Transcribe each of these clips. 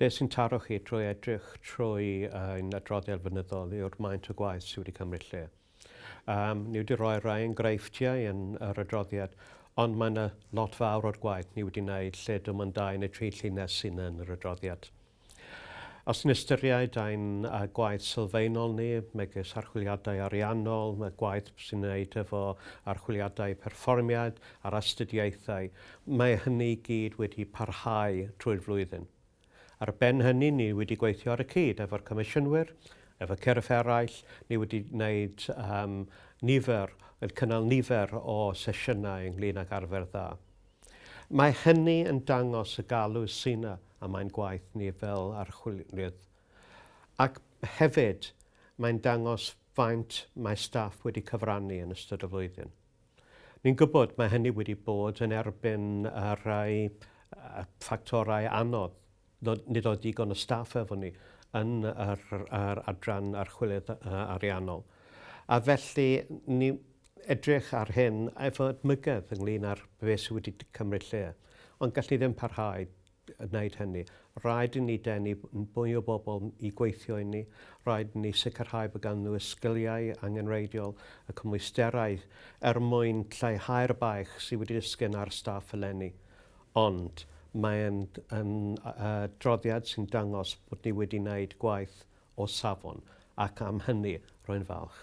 Be sy'n taro chi trwy edrych trwy ein adroddiad flynyddol yw'r maint o gwaith sydd wedi cymryd lle. Um, ni wedi rhoi rhai enghreifftiau yn yr adroddiad, ond mae yna lot fawr o'r gwaith ni wedi wneud lle dim ond dau neu tri llinell sy'n yn yr adroddiad. Os ni'n ystyried ein gwaith sylfaenol ni, megis archwiliadau ariannol, mae gwaith sy'n wneud efo archwiliadau perfformiad a'r astudiaethau, mae hynny i gyd wedi parhau trwy'r flwyddyn. Ar ben hynny, ni wedi gweithio ar y cyd efo'r comisiynwyr, efo cyrff eraill, ni wedi gwneud um, nifer, cynnal nifer o sesiynau ynglyn ag arfer dda. Mae hynny yn dangos y galw sy 'na am ein gwaith ni fel archwilydd. Ac hefyd, mae'n dangos faint mae staff wedi cyfrannu yn ystod y flwyddyn. Ni'n gwybod mae hynny wedi bod yn erbyn rhai ffactorau anodd. Nid oedd digon o staff efo ni yn yr, yr adran archwilydd ariannol. A felly, ni edrych ar hyn efo edmygedd ynglyn â'r beth sydd wedi cymryd lle. Ond gallwn ni ddim parhau wneud hynny. Rhaid i ni denu mwy o bobl i gweithio i ni. Rhaid i ni sicrhau bod ganddyn nhw y sgiliau angenrheidiol, y cymwysterau, er mwyn lleihau'r baich sydd wedi disgyn ar staff eleni. Ond mae'n yn adroddiad sy'n dangos bod ni wedi wneud gwaith o safon, ac am hynny rwy'n falch.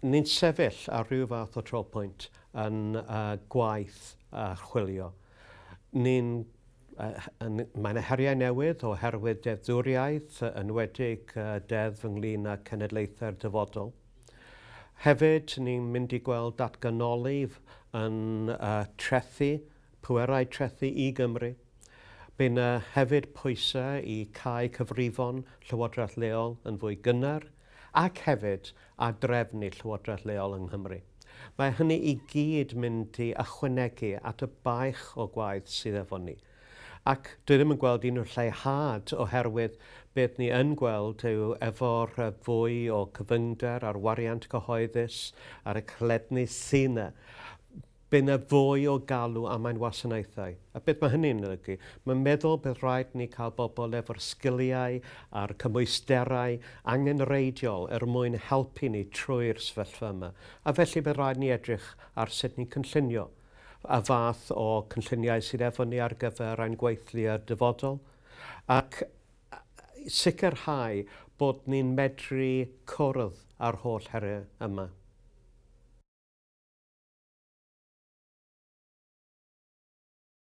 Ni'n sefyll ar ryw fath o tro-pwynt yn uh, gwaith archwilio. Ni'n uh, mae yna heriau newydd oherwydd deddfwriaeth, yn enwedig uh, deddf ynglyn â cenedlaethau'r dyfodol. Hefyd, ni'n mynd i gweld datganoli yn uh, trethu, pwerau trethu i Gymru. Bu 'na hefyd pwysau i cau cyfrifon llywodraeth leol yn fwy gynnar ac hefyd ad-drefnu llywodraeth leol yng Nghymru. Mae hynny i gyd mynd i ychwanegu at y baich o gwaith sydd efo ni. Ac dwi ddim yn gweld unrhyw lleihad oherwydd beth ni yn gweld yw efo'r fwy o cyfyngder ar wariant cyhoeddus, ar y cledni sy 'na, Bydd 'na fwy o galw am ein wasanaethau. A beth mae hynny'n olygu? Mae'n meddwl bydd rhaid ni cael bobl efo'r sgiliau a'r cymwysterau angenrheidiol er mwyn helpu ni trwy'r sefyllfa yma. A felly bydd rhaid ni edrych ar sut ni'n cynllunio, a fath o cynlluniau sydd efo ni ar gyfer ein gweithlu a'r dyfodol, ac sicrhau bod ni'n medru cwrdd â'r holl heriau yma.